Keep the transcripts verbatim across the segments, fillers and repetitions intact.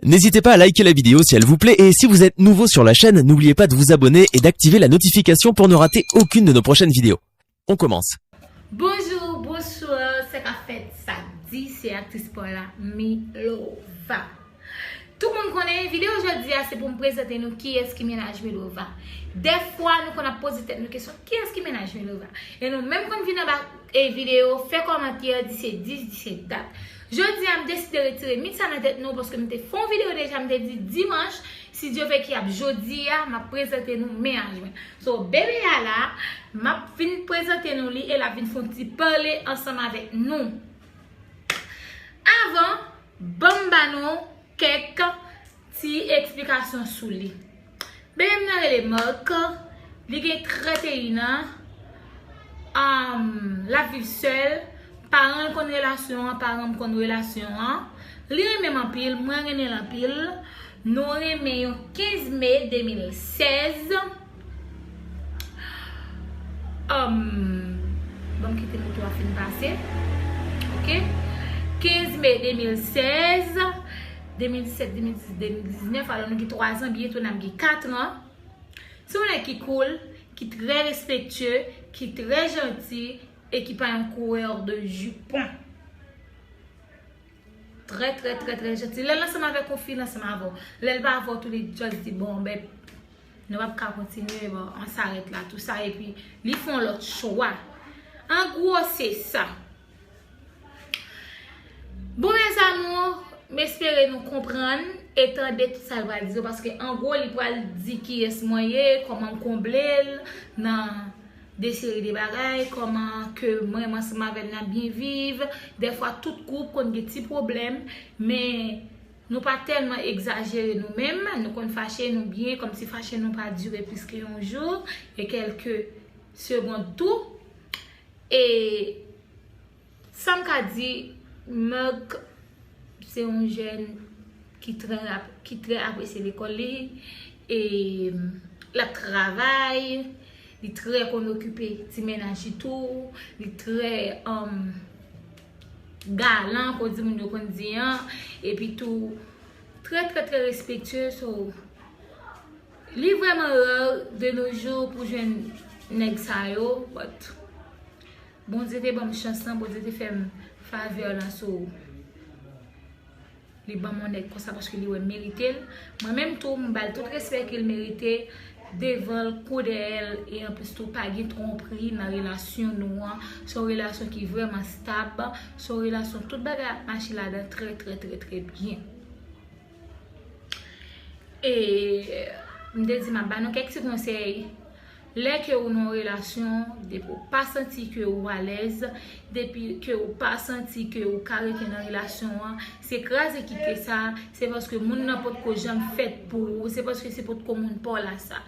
N'hésitez pas à liker la vidéo si elle vous plaît et si vous êtes nouveau sur la chaîne, n'oubliez pas de vous abonner et d'activer la notification pour ne rater aucune de nos prochaines vidéos. On commence. Bonjou, bonswa, sa k ap fèt, sa k di, se aktris pa w la, Milova. Tout moun konnen, videyo jodi a se pou m prezante nou kiyès ki mennaj Milova. Dèfwa, nou konn ap poze tèt nou kesyon, kiyès ki mennaj Milova? E nou menm konn vin anba e videyo, fè kòmantè, di se dis, di se dat. Jodi a, m deside retire mit sa nan tèt nou paske m te fè yon videyo deja, m te di dimanch, si Dye vle ki ap jodi a, m ap prezante nou mennaj mwen. So, bebe a la, m ap vin prezante nou li e l ap vin fè yon ti pale ansanm avèk nou. Avan, ban m ba nou kèk ti eksplikasyon sou li. Bebe m nan rele Marc, li gen trannteyen an, um, l ap viv sèl, paran l konn relasyon an, paran m konn relasyon an. Li renmen m anpil, mwen renmen l anpil. Nou renmen yon kenz me de mil sèz. Um, ban m kite moto a fin pase. Ok? Kenz me de mil sèz, de mil sèt, de mil dis, de mil diznèf, alò nou gen twa zan, byento n ap gen kat an. Se yon nèg ki cool, ki trè respektye, ki trè janti e ki pa yon coureur de jupon. Trè, trè, trè, trè janti. Lè l ansanm avèk ou, fi l ansanm avè w. Lè l pa avè w tou, li just di, bon, bèb, nou p ap ka kontinye, bon, on s'arrête là, tou sa, epi li fè yon lòt chwa. An gwo, se sa. Bon, mes amours, m espere nou konprann e tande tout sa l pral di yo, paske an gwo, li pral di kiyès mwen ye, kòman m konble l nan de seri de bagay, kòman ke mwen, mwen ansanm avè l n ap byen viv. Dèfwa, tout koup konn gen ti pwoblèm, men nou pa tèlman egzajere nou menm. Nou konn fache, nou byen, kòmsi fache nou pa dire plis ke yon jou, e kèlke segond tou. E sa m ka di, Marc se yon jèn ki trè, ki trè apresye lekòl li, e l ap travay, li trè konn okipe ti mennaj li tou, li trè, um, galan, kon di moun yo konn di an, epi tou, trè, trè, trè respektye, so, li vrèman rare de nos jours pou jwenn nèg sa yo, but Bondye te ban m chans lan, Bondye te fè m favè lan, so, li ban m yon nèg konsa paske li wè m merite l. Mwen menm tou, m ba l tout respè ke l merite devan l, kou dèyè l, e anplis tou, pa gen twonpri nan relasyon nou an. Se yon relasyon ki vrèman stab, se yon relasyon tout bagay ap mache ladan trè, trè, trè, trè byen. E m te di m ap ba nou kèk ti konsèy. Lè ke ou nan yon relasyon, depi ou pa santi ke ou alèz, depi ke ou pa santi ke ou ka rete nan relasyon an, se kraze kite sa, se paske moun nan potko janm fèt pou ou, se paske se potko moun pa w la sa.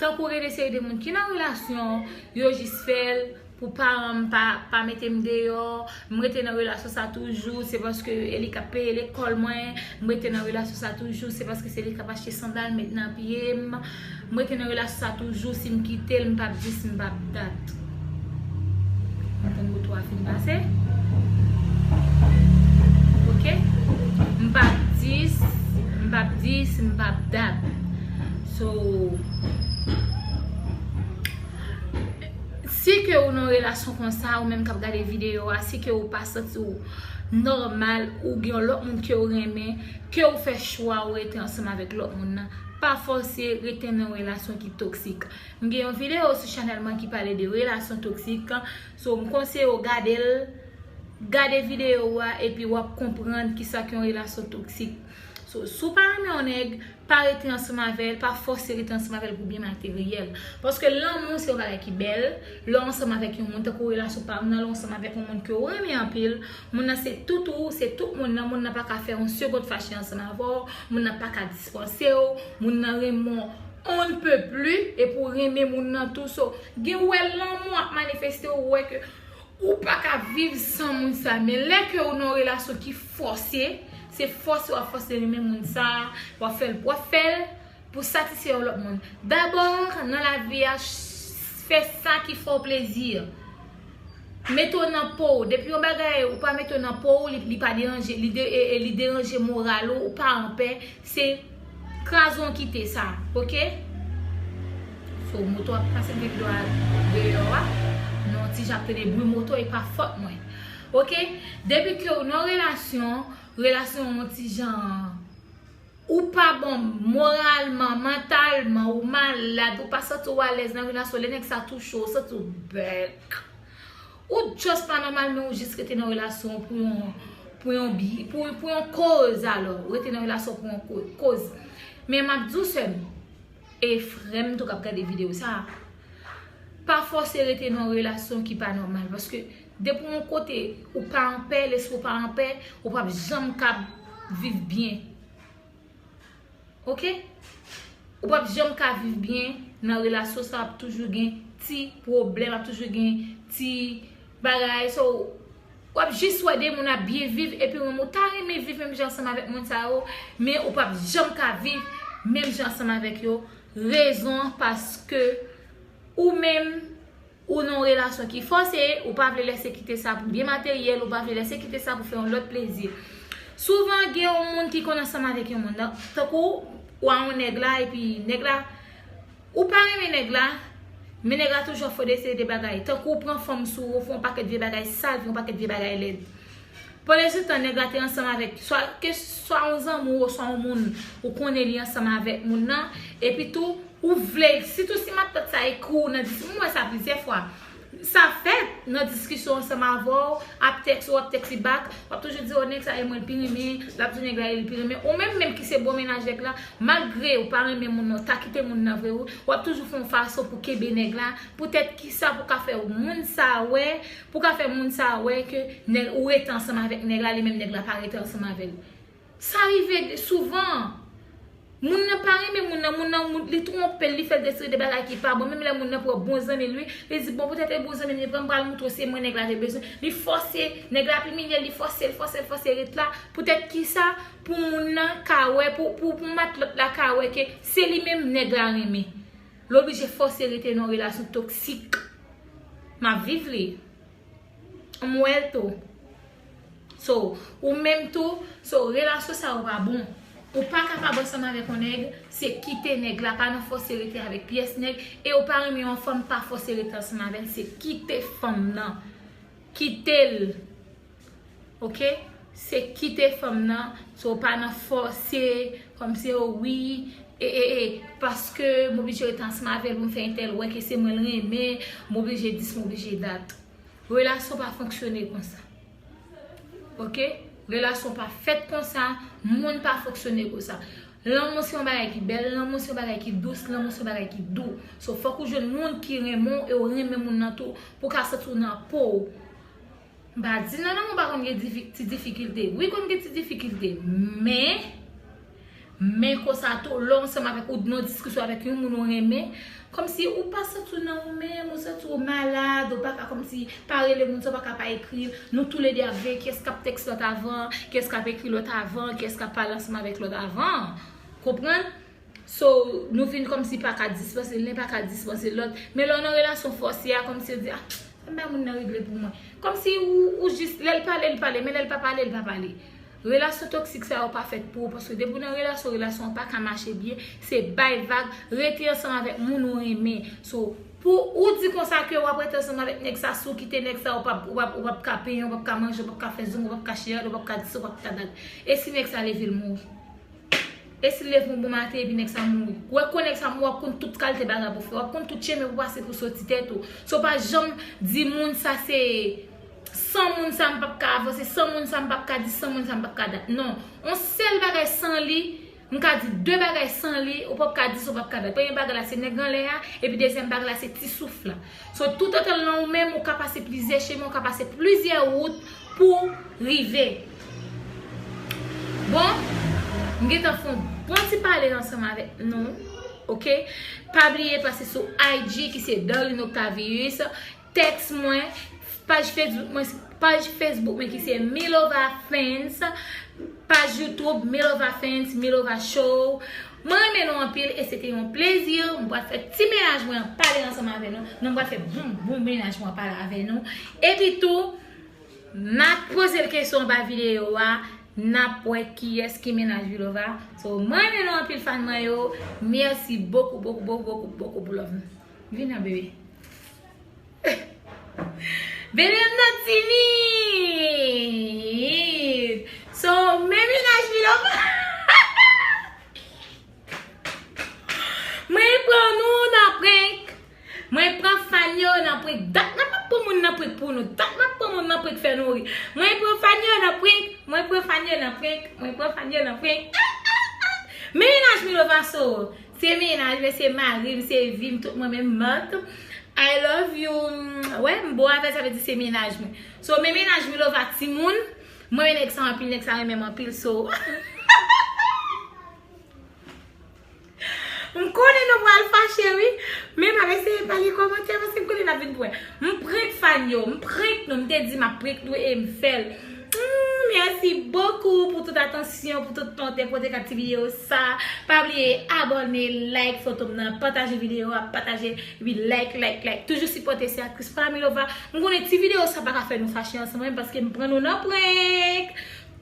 Tankou gen de seri de moun ki nan relasyon, yo jis fè l, pou paran m pa, pa mete m deyò, m rete nan relasyon sa toujou, se paske e li k ap peye lekòl mwen, m rete nan relasyon sa toujou, se paske se li k ap achte sandal met nan pye m, m rete nan relasyon sa toujou, si m kite l, m p ap dis, m p ap dat. Ou konn moto a fin pase? Ok? M p ap dis, m p ap dis, m p ap dat. So, si ke ou nan relasyon konsa, ou menm k ap gade videyo a, si ke ou pa santi w nòmal, ou gen yon lòt moun ke ou renmen, ke ou fè chwa ou rete ansanm avèk lòt moun nan, pa fòse rete nan relasyon ki toksik. M gen yon videyo sou chanèl mwen ki pale de relasyon toksik, so m konseye w gade l, gade videyo a, epi w ap konprann kisa k yon relasyon toksik. So, si w pa renmen yon nèg, pa rete ansanm avè l, pa fòse rete ansanm avè l pou byen materyèl. Paske lanmou se yon bagay ki bèl. Lè w ansanm avèk yon moun, tankou relasyon pa m nan, lè w ansanm avèk yon moun ke w renmen anpil, moun nan se tout ou, se tout moun nan, moun nan pa ka fè yon segond fache ansanm avè w, moun nan pa ka dispanse w, moun nan renmen w on ne peut plus, epi w renmen moun nan tou. So, gen wè lanmou ap manifeste, ou wè ke ou pa ka viv san moun sa, men lè ke ou nan yon relasyon ki fòse, se fòse w ap fòse renmen moun sa, w ap fè l, w ap fè l pou satisfè yon lòt moun. Dabò, nan lavi a, ch-, fè sa ki fè w plezi. Mete w nan po w. Depi yon bagay ou pa mete w nan po w, li, li pa deranje, li, de, e, e, li deranje moral ou, ou pa anpè, se kraze w kite sa, oke? So, moto ap pase m gen dwa deyò a. Non, ti jan ap tande bri moto, e pa fòt mwen. Oke? Depi ke w nan relasyon, relasyon yon ti jan ou pa bon moralman, mantalman, ou malad, ou pa santi w alèz nan relasyon, lè nèg sa touche w, ou santi w bèk. Ou just pa nòmal, men ou jis rete nan relasyon pou yon, pou yon bi, pou, pou yon koz alò. Ou rete nan relasyon pou yon ko- koz. Men m ap di w sè m, e frè m tou k ap gade videyo sa, pa fòse rete nan yon relasyon ki pa nòmal. Paske depi yon kote ou pa anpè, lespri w pa anpè, ou p ap janm ka viv byen. Oke? Ou p ap janm ka viv byen nan relasyon sa, ap toujou gen ti pwoblèm, ap toujou gen ti bagay. So, w ap jis wè de moun ap byen viv, epi ou menm ou ta renmen viv menm jan ansanm avèk moun sa yo, men ou p ap janm ka viv menm jan ansanm avèk yo. Rezon, paske ou menm ou nan yon relasyon ki fòse, ou pa vle lèse kite sa pou byen materyèl, ou pa vle lèse kite sa pou fè yon lòt plezi. Souvan, gen yon moun ki konn ansanm avèk yon moun, nan- tankou w a yon nèg la, epi nèg la, ou pa renmen nèg la, men nèg la toujou ap fè de seri de bagay. Tankou w pran fanm sou ou, ou fè yon pakèt vye bagay sal, yon pakèt vye bagay lèd. Pandan se tan, nèg la te ansanm avèk, swa, ke swa yon zanmi w, swa yon moun, ou konnen li ansanm avèk moun nan, epi tou, ou vle, sitou si matant sa ekri w nan dis-, m wè sa plizyè fwa. Sa fèt nan diskisyon ansanm avè w, ap tèks ou, ap tèks li back, w ap toujou di, o, nèg sa e mwen l pi renmen, l ap di nèg la e li pi renmen. Ou menm menm ki se bon mennaj nèg la, malgre ou pa renmen moun nan, ou ta kite moun nan vre, wi, w ap toujou fè yon fason pou kenbe nèg la, poutèt kisa, pou ka fè moun sa wè, pou ka fè moun sa wè ke nèg, ou rete ansanm avèk nèg la, li menm nèg la pa rete ansanm avè l. Sa rive souvan. Moun nan pa renmen moun nan, moun nan, moun, li twonpe l, li fè l de seri de bagay ki pa bon. Menm lè moun nan pran bon zanmi l, wi, li di, bon, poutèt e bon zanmi m, li pran m pral montre w se mwen nèg la te bezwen. Li fòse, nèg la ap imilye l, li fòse l, fòse l, fòse l ret la. Poutèt kisa? Pou moun nan ka wè, pou, pou, pou matlòt la ka wè ke se li menm nèg la renmen. L oblije fòse rete nan yon relasyon toksik. M ap viv li. M wè l tou. So, ou menm tou, so, relasyon sa yo pa bon. Ou pa kapab ansanm avèk yon nèg, se kite nèg la, pa nan fòse rete avèk pyès nèg, e ou pa renmen yon fanm, pa fòse rete ansanm avè l, se kite fanm nan. Kite l. Oke? Se kite fanm nan, so, pa nan fòse, kòmsi, o wi, e, e, e, paske m oblije rete ansanm avè l pou m fè entèl wè ke se mwen l renmen, m oblije dis, m oblije dat. Relasyon pa fonksyone konsa. Oke? Relasyon pa fèt konsa, moun pa fonksyone konsa. Lanmou se yon bagay ki bèl, lanmou se yon bagay ki dous, lanmou se yon bagay ki dou. So, fòk ou jwenn moun ki renmen w e w renmen moun nan tou pou w ka santi w nan po w. M pa di nan lanmou pa konn gen difi- ti difikilte. Wi, konn gen ti difikilte. Men, men konsa tou, lè w ansanm avèk ou nan diskisyon avèk yon moun ou renmen, kòmsi ou pa santi w nan ou menm, ou santi w malad, ou pa ka kòmsi pa rele moun sa, ou pa ka pa ekri l. Nou toulede ap veye kiyès k ap tèks lòt avan, kiyès k ap ekri lòt avan, kiyès k ap pale ansanm avèk lòt avan. Konprann? So, nou vin kòmsi pa ka dispanse l, nen pa ka dispanse lòt. Men lè w nan relasyon fòse a, kòmsi yo di, ah, sa m bay moun nan regle pou mwen. Kòmsi ou, ou jis, lè l pale, l pale, men lè l pa pale, l pa pale. Relasyon toksik sa yo pa fèt pou ou, paske depi w nan relasyon, relasyon an pa ka mache byen, se bay vag, rete ansanm avèk moun ou renmen. So, pou ou di konsa ke w ap rete ansanm avèk nèg sa, si w kite nèg sa, ou p ap, ou p ap, ou p ap ka penyen, ou p ap ka manje, ou p ap ka fè zong, ou p ap ka chire, ou p ap ka di sa, ou p ap ka dat. E si nèg sa leve l mouri? E si l leve yon bon maten epi nèg sa mouri? Ou wè, kou nèg sa mouri, w ap konn tout kalite bagay pou w fè. W ap konn tout chemen pou w pase pou w soti tèt ou. So, pa janm di moun sa se, san moun sa m p ap ka avanse, san moun sa m p ap ka di, san moun sa m p ap ka dat. Non. Yon sèl bagay san li, m ka di de bagay san li, ou p ap ka di sa, ou p ap ka dat. Premye bagay la se nèg anlè a, epi dezyèm bagay la se ti souf la. So, toutotan l nan ou menm, ou ka pase plizyè chemen, ou ka pase plizyè wout pou w rive. Bon, m gentan fè yon bon ti pale ansanm avèk nou, oke? Pa bliye pase sou I G ki se Darline Octavius, tèks mwen, Paj Facebook mwen, paj Facebook mwen ki se Milova Fans, paj YouTube Milova Fans, Milova Show. Mwen renmen nou anpil e se te yon plezi. Mwen pral fè ti mennaj mwen an pale ansanm avè nou. Non, mwen pral fè boum boum mennaj mwen an pale avè nou. Epi tou, n ap poze l kesyon anba videyo a. N ap wè kiyès ki mennaj Milova. So, mwen renmen nou anpil fan mwen yo. Mèsi bokou, bokou, bokou, bokou, bokou pou love nou. Vin nan bebe. Bebe m nan timid. So, men mennaj Milova. Mwen pran nou nan prank. Mwen pran fan yo nan prank. Dat m ap pran moun nan prank pou nou. Dat m ap pran moun nan prank fè nou ri. Mwen pran fan yo nan prank. Mwen pran fan yo nan prank. Mwen pran fan yo nan prank. Men mennaj Milova so. Se mennaj mwen, se mari m, se vi m, tout mwen menm Marc. I love you. Wè, m bo avè l, sa vle di se mennaj mwen. So, men mennaj Milova timoun. Mwen renmen nèg sa anpil, nèg sa renmen m anpil, so. M konnen nou pral fache, wi. Men pa eseye pa li kòmantè, paske m konnen l ap vin pwen. M prank fan yo, m prank nou, m te di m ap prank nou e m fè l. Mm, merci beaucoup pour toute attention, pou tout tan w te pote ak ti videyo sa. Pa bliye abòne, like foto m nan, pataje videyo a, pataje, epi like, like, like. Toujou sipòte se aktris pa Milova. M konnen ti videyo sa pa ka fè nou fache ansanm menm paske m pran nou nan prank.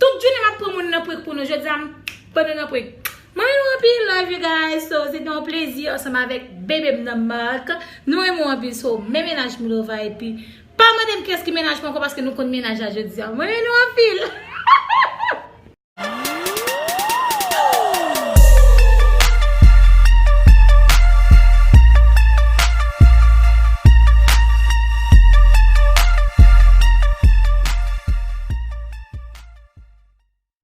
Tout jounen m ap pran moun nan prank pou nou. Jodi a m pran nou nan prank. Mwen nou anpil love you guys. So, se te yon plezi ansanm avèk bebe m nan Marc. Nou renmen w anpil. So, men mennaj Milova epi pa mande m kiyès ki mennaj mwen ankò paske nou konn mennaj la jodi a. Mwen renmen nou anpil.